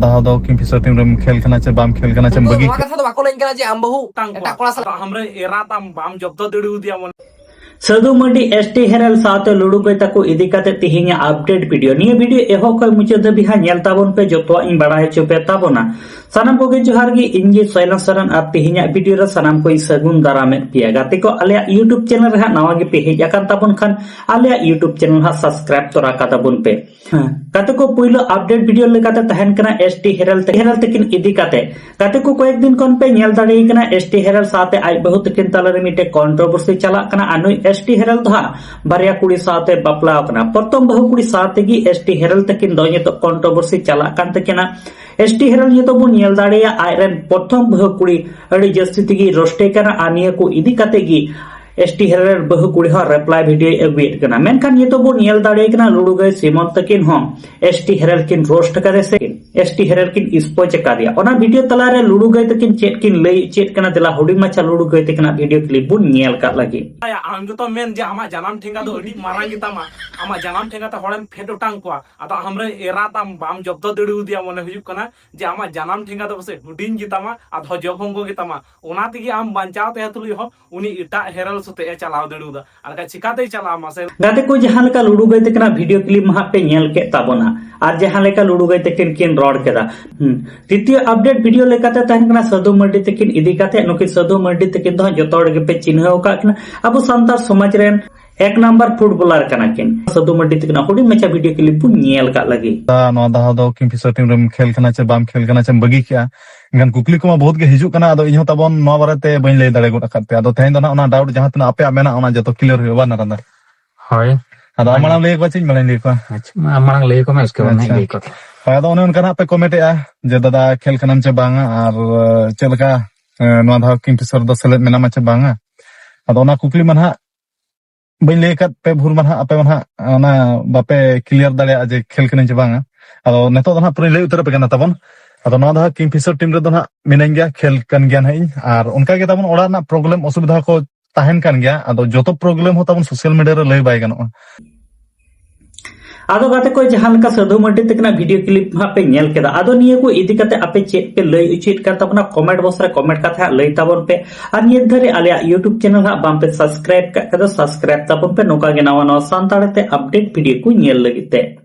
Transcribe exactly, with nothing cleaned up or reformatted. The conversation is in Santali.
ᱫᱟᱣ ᱫᱚ ᱠᱤᱝᱯᱷᱤᱥᱟᱨ ᱴᱤᱢ ᱨᱮᱢ ᱠᱷᱮᱞ ᱠᱟᱱᱟ ᱪᱮ ᱵᱟᱢ ᱠᱷᱮᱞ ᱠᱟᱱᱟ ᱪᱮᱢ ᱵᱟᱹᱜᱤ ᱠᱮᱫ? ᱱᱚᱣᱟ ᱠᱟᱛᱷᱟ ᱫᱚ ᱵᱟᱠᱚ ᱞᱟᱹᱭ ᱠᱟᱱᱟ ᱡᱮ ᱟᱢ ᱵᱟᱹᱦᱩ ᱮᱴᱟᱜ ᱠᱚᱲᱟ ᱥᱟᱞᱟᱜ ᱟᱢᱨᱮ ᱮᱨᱟ ᱛᱟᱢ ᱵᱟᱢ ᱡᱚᱵᱫᱚ ᱫᱟᱲᱮ ᱟᱫᱮᱭᱟ ᱢᱚᱱᱮ᱾ ᱥᱟᱹᱫᱷᱩ ᱢᱟᱨᱰᱤ ᱮᱥ ᱴᱤ ᱦᱮᱨᱮᱞ ᱥᱟᱶᱛᱮ ᱞᱩᱰᱩ ᱜᱟᱹᱭ ᱛᱟᱠᱚ ᱤᱫᱤ ᱠᱟᱛᱮ ᱛᱮᱦᱮᱧᱟᱜ ᱟᱯᱰᱮᱴ ᱵᱷᱤᱰᱤᱭᱳ᱾ ᱱᱤᱭᱟᱹ ᱵᱷᱤᱰᱤᱭᱳ ᱮᱦᱚᱵ ᱠᱷᱚᱱ ᱢᱩᱪᱟᱹᱫ ᱫᱷᱟᱹᱵᱤᱡ ᱦᱟᱸᱜ ᱧᱮᱞ ᱛᱟᱵᱚᱱ ᱯᱮ, ᱡᱚᱛᱚᱣᱟᱜ ᱤᱧ ᱵᱟᱲᱟᱭ ᱦᱚᱪᱚ ᱯᱮ ᱛᱟᱵᱚᱱᱟ᱾ ᱥᱟᱱᱟᱢ ᱠᱚᱜᱮ ᱡᱚᱦᱟᱨ ᱜᱮ, ᱤᱧ ᱜᱮ ᱥᱚᱭᱞᱚᱱ ᱥᱚᱨᱮᱱ ᱟᱨ ᱛᱮᱦᱮᱧᱟᱜ ᱵᱷᱤᱰᱤᱭᱳ ᱨᱮ ᱥᱟᱱᱟᱢ ᱠᱚᱧ ᱥᱟᱹᱜᱩᱱ ᱫᱟᱨᱟᱢᱮᱫ ᱯᱮᱭᱟ᱾ ᱜᱟᱛᱮ ᱠᱚ, ᱟᱞᱮᱭᱟᱜ YouTube ᱪᱮᱱᱮᱞ ᱨᱮ ᱦᱟᱸᱜ ᱱᱟᱣᱟ ᱜᱮᱯᱮ ᱦᱮᱡ ᱟᱠᱟᱱ ᱛᱟᱵᱚᱱ ᱠᱷᱟᱱ ᱟᱞᱮᱭᱟᱜ YouTube ᱪᱮᱱᱮᱞ ᱦᱟᱸᱜ ᱥᱟᱵᱥᱠᱨᱟᱭᱤᱵ ᱛᱚᱨᱟ ᱠᱟᱛᱟᱵᱚᱱ ᱯᱮ᱾ ᱦᱮᱸ, ᱜᱟᱛᱮ ᱠᱚ, ᱯᱩᱭᱞᱩ ᱟᱯᱰᱮᱴ ᱵᱷᱤᱰᱤᱭᱳ ᱞᱮᱠᱟᱛᱮ ᱛᱟᱦᱮᱱ ᱠᱟᱱᱟ ᱮᱥ ᱴᱤ ᱦᱮᱨᱮᱞ ᱛᱮ-, ᱦᱮᱨᱮᱞ ᱛᱟᱹᱠᱤᱱ ᱤᱫᱤ ᱠᱟᱛᱮ᱾ ᱜᱟᱛᱮ ᱠᱚ, ᱠᱚᱭᱮᱠ ᱫᱤᱱ ᱠᱷᱚᱱ ᱯᱮ ᱧᱮᱞ ᱫᱟᱲᱮᱭᱟᱭ ᱠᱟᱱᱟ ᱮᱥ ᱴᱤ ᱦᱮᱨᱮᱞ ᱥᱟᱶᱛᱮ ᱟᱡ ᱵᱟᱹᱦᱩ ᱛᱟᱹᱠᱤᱱ ᱛᱟᱞᱟᱨᱮ ᱢᱤᱫᱴᱮᱡ ᱠᱚᱱᱴᱨᱳᱵᱷᱟᱨᱥᱤ ᱪᱟᱞᱟᱜ ᱠᱟᱱᱟ᱾ ᱟᱨ ᱱᱩᱭ ᱮᱥ ᱴᱤ ᱦᱮᱨᱮᱞ ᱫᱚ ᱦᱟᱸᱜ ᱵᱟᱨᱭᱟ ᱠᱩᱲᱤ ᱥᱟᱶᱛᱮ ᱵᱟᱯᱞᱟ ᱟᱠᱟᱱᱟ᱾ ᱯᱨᱚᱛᱷᱚᱢ ᱵᱟᱹᱦᱩ ᱠᱩᱲᱤ ᱥᱟᱶ ᱛᱮᱜᱮ ᱮᱥ ᱴᱤ ᱦᱮᱨᱮᱞ ᱛᱟᱹᱠᱤᱱ ᱫᱚ ᱱᱤᱛᱚᱜ ᱠᱚᱱᱴᱨᱳᱵᱷᱟᱨᱥᱤ ᱪᱟᱞᱟᱜ ᱠᱟᱱ ᱛᱟᱹᱠᱤᱱᱟ᱾ ᱮᱥ ᱴᱤ ᱦᱮᱨᱮᱞ ᱱᱤᱛᱚᱜ ᱵᱚᱱ ᱧᱮᱞ ᱫᱟᱲᱮᱭᱟᱜᱼᱟ, ᱟᱡᱨᱮᱱ ᱯᱨᱚᱛᱷᱚᱢ ᱵᱟᱹᱦᱩ ᱠᱩᱲᱤ ᱟᱹᱰᱤ ᱡᱟᱹᱥᱛᱤ ᱛᱮᱜᱮ ᱨᱳᱥᱴᱮ ᱠᱟᱱᱟ᱾ ᱟᱨ ᱱᱤᱭᱟᱹ ᱠᱚ ᱤᱫᱤ ᱠᱟᱛᱮ ᱜᱮ ᱮᱥ ᱴᱤ ᱦᱮᱨᱮᱞ ᱵᱟᱹᱦᱩ ᱠᱩᱲᱤ ᱦᱚᱸ ᱨᱤᱯᱞᱟᱭ ᱵᱷᱤᱰᱤᱭᱳᱭ ᱟᱹᱜᱩᱭᱮᱫ ᱠᱟᱱᱟ᱾ ᱢᱮᱱᱠᱷᱟᱱ ᱱᱤᱛᱚᱜ ᱵᱚᱱ ᱧᱮᱞ ᱫᱟᱲᱮᱭᱟᱜ ᱠᱟᱱᱟ, ᱞᱩᱰᱩ ᱜᱟᱹᱭ ᱥᱤᱢᱚᱱ ᱛᱟᱹᱠᱤᱱ ᱦᱚᱸ ᱮᱥ ᱴᱤ ᱦᱮᱨᱮᱞ ᱠᱤᱱ ᱨᱳᱥᱴ ᱠᱟᱫᱮ ᱥᱮ ᱮᱥ ᱴᱤ ᱦᱮᱨᱮᱞ ᱠᱤᱱ ᱥᱯᱚᱡᱽ ᱟᱠᱟᱫᱮᱭᱟ᱾ ᱚᱱᱟ ᱵᱷᱤᱰᱤᱭᱳ ᱛᱟᱞᱟᱨᱮ ᱞᱩᱰᱩ ᱜᱟᱹᱭ ᱛᱟᱹᱠᱤᱱ ᱪᱮᱫ ᱠᱤᱱ ᱞᱟᱹᱭ ᱪᱮᱫ ᱠᱟᱱᱟ, ᱫᱮᱞᱟ ᱦᱩᱰᱤᱧ ᱢᱟᱪᱷᱟ ᱞᱩᱰᱩ ᱜᱟᱹᱭ ᱛᱟᱹᱠᱤᱱᱟᱜ ᱵᱷᱤᱰᱤᱭᱳ ᱠᱞᱤᱯ ᱵᱚᱱ ᱧᱮᱞ ᱠᱟᱜ ᱞᱟᱹᱜᱤᱫ᱾ ᱟᱢ ᱡᱚᱛᱚ ᱢᱮᱱ ᱡᱮ ᱟᱢᱟᱜ ᱡᱟᱱᱟᱢ ᱴᱷᱮᱸᱜᱟ ᱫᱚ ᱟᱹᱰᱤ ᱢᱟᱨᱟᱝ ᱜᱮᱛᱟᱢᱟ, ᱟᱢᱟᱜ ᱡᱟᱱᱟᱢ ᱴᱷᱮᱸᱜᱟ ᱛᱮ ᱦᱚᱲᱮᱢ ᱯᱷᱮᱰ ᱚᱴᱟᱝ ᱠᱚᱣᱟ, ᱟᱫᱚ ᱟᱢᱨᱮᱱ ᱮᱨᱟ ᱛᱟᱢ ᱵᱟᱢ ᱡᱚᱵᱫᱚ ᱫᱟᱲᱮ ᱟᱫᱮᱭᱟ, ᱢᱚᱱᱮ ᱦᱩᱭᱩᱜ ᱠᱟᱱᱟ ᱡᱮ ᱟᱢᱟᱜ ᱡᱟᱱᱟᱢ ᱴᱷᱮᱸᱜᱟ ᱫᱚ ᱯᱟᱥᱮᱡ ᱦᱩᱰᱤᱧ ᱜᱮᱛᱟᱢᱟ, ᱟᱫᱚ ᱡᱚᱜᱚᱝᱜᱚ ᱜᱮᱛᱟᱢᱟ, ᱚᱱᱟ ᱛᱮᱜᱮ ᱟᱢ ᱵᱟᱧᱪᱟᱣ ᱛᱟᱦᱮᱸ ᱛᱩᱞᱩᱡ ᱦᱚᱸ ᱩᱱᱤ ᱮᱴᱟᱜ ᱦᱮᱨᱮᱞ ᱥᱟᱛᱮ ᱮ ᱪᱟᱞᱟᱣ ᱫᱟᱲᱮᱣᱟᱫᱟ᱾ ᱟᱨ ᱵᱟᱠᱷᱟᱡ ᱪᱤᱠᱟᱛᱮᱭ ᱪᱟᱞᱟᱜᱼᱟ ᱢᱟᱥᱮ? ᱜᱟᱛᱮ ᱠᱚ, ᱡᱟᱦᱟᱸ ᱞᱮᱠᱟ ᱞᱩᱰᱩ ᱜᱟᱹᱭ ᱛᱟᱹᱠᱤᱱᱟᱜ ᱵᱷᱤᱰᱤᱭᱳ ᱠᱞᱤᱯ ᱢᱟ ᱦᱟᱸᱜ ᱯᱮ ᱧᱮᱞ ᱠᱮᱫ ᱛᱟᱵᱚᱱᱟ, ᱟᱨ ᱡᱟᱦᱟᱸ ᱞᱮᱠᱟ ᱞᱩᱰᱩ ᱜᱟᱹᱭ ᱛᱟᱹᱠᱤᱱ ᱠᱤᱱ ᱨᱚᱲ ᱠᱮᱫᱟ᱾ ᱦᱩᱸ᱾ ᱛᱨᱤᱛᱤᱭᱚ ᱟᱯᱰᱮᱴ ᱵᱷᱤᱰᱤᱭᱳ ᱞᱮᱠᱟᱛᱮ ᱛᱟᱦᱮᱱ ᱠᱟᱱᱟ ᱥᱟᱹᱫᱷᱩ ᱢᱟᱨᱰᱤ ᱛᱟᱹᱠᱤᱱ ᱤᱫᱤ ᱠᱟᱛᱮ᱾ ᱱᱩᱠᱤᱱ ᱥᱟᱹᱫᱷᱩ ᱢᱟᱨᱰᱤ ᱛᱟᱹᱠᱤᱱ ᱫᱚ ᱦᱟᱸᱜ ᱡᱚᱛᱚ ᱦᱚᱲ ᱜᱮᱯᱮ ᱪᱤᱱᱦᱟᱹᱣ ᱟᱠᱟᱫ ᱠᱤᱱᱟ, ᱟᱵᱚ ᱥᱟᱱᱛᱟᱲ ᱥᱚᱢᱟᱡᱽ ᱨᱮᱱ ᱮᱠ ᱱᱟᱢᱵᱟᱨ ᱯᱷᱩᱴᱵᱚᱞᱟᱨ ᱠᱟᱱᱟ ᱠᱤᱱ᱾ ᱥᱟᱹᱫᱷᱩ ᱢᱟᱨᱰᱤ ᱛᱟᱹᱠᱤᱱᱟᱜ ᱦᱩᱰᱤᱧ ᱢᱟᱪᱷᱟ ᱵᱷᱤᱰᱤᱭᱳ ᱠᱞᱤᱯ ᱵᱚᱱ ᱧᱮᱞ ᱠᱟᱜ ᱞᱟᱹᱜᱤᱫ᱾ ᱫᱟ, ᱱᱚᱣᱟ ᱫᱷᱟᱣ ᱫᱚ ᱠᱤᱝᱯᱷᱤᱥᱟᱨ ᱴᱤᱢ ᱨᱮᱢ ᱠᱷᱮᱞ ᱠᱟᱱᱟ ᱪᱮ ᱵᱟᱢ ᱠᱷᱮᱞ ᱠᱟᱱᱟ ᱪᱮᱢ ᱵᱟᱹᱜᱤ ᱠᱮᱜᱼᱟ? ᱮᱱᱠᱷᱟᱱ ᱠᱩᱠᱞᱤ ᱠᱚᱢᱟ ᱵᱚᱦᱩᱛ ᱜᱮ ᱦᱤᱡᱩᱜ ᱠᱟᱱᱟ, ᱟᱫᱚ ᱤᱧ ᱦᱚᱸ ᱛᱟᱵᱚᱱ ᱱᱚᱣᱟ ᱵᱟᱨᱮᱛᱮ ᱵᱟᱹᱧ ᱞᱟᱹᱭ ᱫᱟᱲᱮ ᱜᱚᱫ ᱟᱠᱟᱫ ᱛᱮ, ᱟᱫᱚ ᱛᱮᱦᱮᱧ ᱫᱚ ᱱᱟᱦᱟᱜ ᱚᱱᱟ ᱰᱟᱣᱩᱴ ᱡᱟᱦᱟᱸ ᱛᱤᱱᱟᱹᱜ ᱟᱯᱮᱭᱟᱜ ᱢᱮᱱᱟᱜᱼᱟ, ᱚᱱᱟ ᱡᱚᱛᱚ ᱠᱞᱤᱭᱟᱨ ᱦᱩᱭᱩᱜᱼᱟ, ᱵᱟᱝ ᱱᱟᱨᱟᱱᱫᱟ? ᱦᱳᱭ᱾ ᱟᱫᱚ ᱟᱢ ᱢᱟᱲᱟᱝ ᱞᱟᱹᱭ ᱟᱠᱚᱣᱟ ᱪᱮ ᱤᱧ ᱢᱟᱲᱟᱝ ᱞᱟᱹᱭ ᱟᱠᱚᱣᱟ? ᱟᱪᱪᱷᱟ, ᱢᱟ-, ᱢᱟᱲᱟᱝ ᱞᱟᱹᱭ ᱟᱠᱚ ᱢᱮ, ᱩᱥᱠᱮ ᱵᱟᱫᱽ ᱟᱪᱪᱷᱟ᱾ ᱞᱟᱹᱭ ᱟᱠᱚ᱾ ᱦᱳᱭ, ᱟᱫᱚ ᱚᱱᱮ ᱚᱱᱠᱟ ᱱᱟᱦᱟᱜ ᱯᱮ ᱠᱚᱢᱮᱱᱴ ᱮᱜᱼᱟ ᱡᱮ, "ᱫᱟᱫᱟ, ᱠᱷᱮᱞ ᱠᱟᱱᱟᱢ ᱪᱮ ᱵᱟᱝᱟ?" ᱟᱨ, ᱪᱮᱫ ᱞᱮᱠᱟ, ᱮ, ᱱᱚᱣᱟ ᱫᱷᱟᱣ ᱠᱤᱝᱯᱷᱤᱥᱟᱨ ᱫᱚ ᱥᱮᱞᱮᱫ ᱢᱮᱱᱟᱢᱟ ᱪᱮ ᱵᱟᱝᱟ? ᱟᱫᱚ ᱚᱱᱟ ᱠᱩᱠᱞᱤ ᱢᱟ ᱱᱟᱦᱟᱜ ᱵᱟᱹᱧ ᱞᱟᱹᱭ ᱟᱠᱟᱫ ᱯᱮ ᱵᱷᱩᱞ ᱢᱟ ᱱᱟᱦᱟᱜ, ᱟᱯᱮ ᱢᱟ ᱱᱟᱦᱟᱜ ᱚᱱᱟ ᱵᱟᱯᱮ ᱠᱞᱤᱭᱟᱨ ᱫᱟᱲᱮᱭᱟᱜᱼᱟ ᱡᱮ ᱠᱷᱮᱞ ᱠᱟᱹᱱᱟᱹᱧ ᱪᱮ ᱵᱟᱝᱟ᱾ ᱟᱫᱚ ᱱᱤᱛᱚᱜ ᱫᱚ ᱱᱟᱦᱟᱜ ᱯᱩᱨᱟᱹᱧ ᱞᱟᱹᱭ ᱩᱛᱟᱹᱨ ᱟᱯᱮ ᱠᱟᱱᱟ ᱛᱟᱵᱚᱱ᱾ ᱟᱫᱚ ᱱᱚᱣᱟ ᱫᱚ ᱦᱟᱸᱜ ᱠᱤᱝᱯᱷᱤᱥᱟᱨ ᱴᱤᱢ ᱨᱮᱫᱚ ᱱᱟᱦᱟᱜ ᱢᱤᱱᱟᱹᱧ ᱜᱮᱭᱟ, ᱠᱷᱮᱞ ᱠᱟᱱ ᱜᱮᱭᱟ ᱱᱟᱦᱟᱜ ᱤᱧ᱾ ᱟᱨ ᱚᱱᱠᱟ ᱜᱮ ᱛᱟᱵᱚᱱ ᱚᱲᱟᱜ ᱨᱮᱱᱟᱜ ᱯᱨᱚᱵᱞᱮᱢ ᱚᱥᱩᱵᱤᱫᱷᱟ ᱠᱚ ᱛᱟᱦᱮᱱ ᱠᱟᱱ ᱜᱮᱭᱟ᱾ ᱟᱫᱚ ᱡᱚᱛᱚ ᱯᱨᱚᱵᱞᱮᱢ ᱦᱚᱸ ᱛᱟᱵᱚᱱ ᱥᱳᱥᱟᱞ ᱢᱤᱰᱤᱭᱟ ᱨᱮ ᱞᱟᱹᱭ ᱵᱟᱭ ᱜᱟᱱᱚᱜᱼᱟ᱾ ᱟᱫᱚ ᱜᱟᱛᱮ ᱠᱚ, ᱡᱟᱦᱟᱸ ᱞᱮᱠᱟ ᱥᱟᱹᱫᱷᱩ ᱢᱟᱨᱰᱤ ᱛᱟᱹᱠᱤᱱᱟᱜ video clip ᱦᱟᱸᱜ ᱯᱮ ᱧᱮᱞ ᱠᱮᱫᱟ, ᱟᱫᱚ ᱱᱤᱭᱟᱹ ᱠᱚ ᱤᱫᱤ ᱠᱟᱛᱮ ᱟᱯᱮ ᱪᱮᱫ ᱯᱮ ᱞᱟᱹᱭ ᱚᱪᱚᱭᱮᱫ ᱠᱟᱱ ᱛᱟᱵᱚᱱᱟ? Comment box ᱨᱮ comment ᱠᱟᱛᱮ ᱦᱟᱸᱜ ᱞᱟᱹᱭ ᱛᱟᱵᱚᱱ ᱯᱮ᱾ ᱟᱨ ᱱᱤᱛ ᱫᱷᱟᱹᱨᱤᱡ ᱟᱞᱮᱭᱟᱜ YouTube channel ᱦᱟᱸᱜ ᱵᱟᱝ ᱯᱮ subscribe ᱠᱟᱜ ᱠᱷᱟᱡ ᱫᱚ subscribe ᱛᱟᱵᱚᱱ ᱯᱮ, ᱱᱚᱝᱠᱟ ᱜᱮ ᱱᱟᱣᱟ ᱱᱟᱣᱟ ᱥᱟᱱᱛᱟᱲᱤ ᱛᱮ update video ᱠᱚ ᱧᱮᱞ ᱞᱟᱹᱜᱤᱫ ᱛᱮ᱾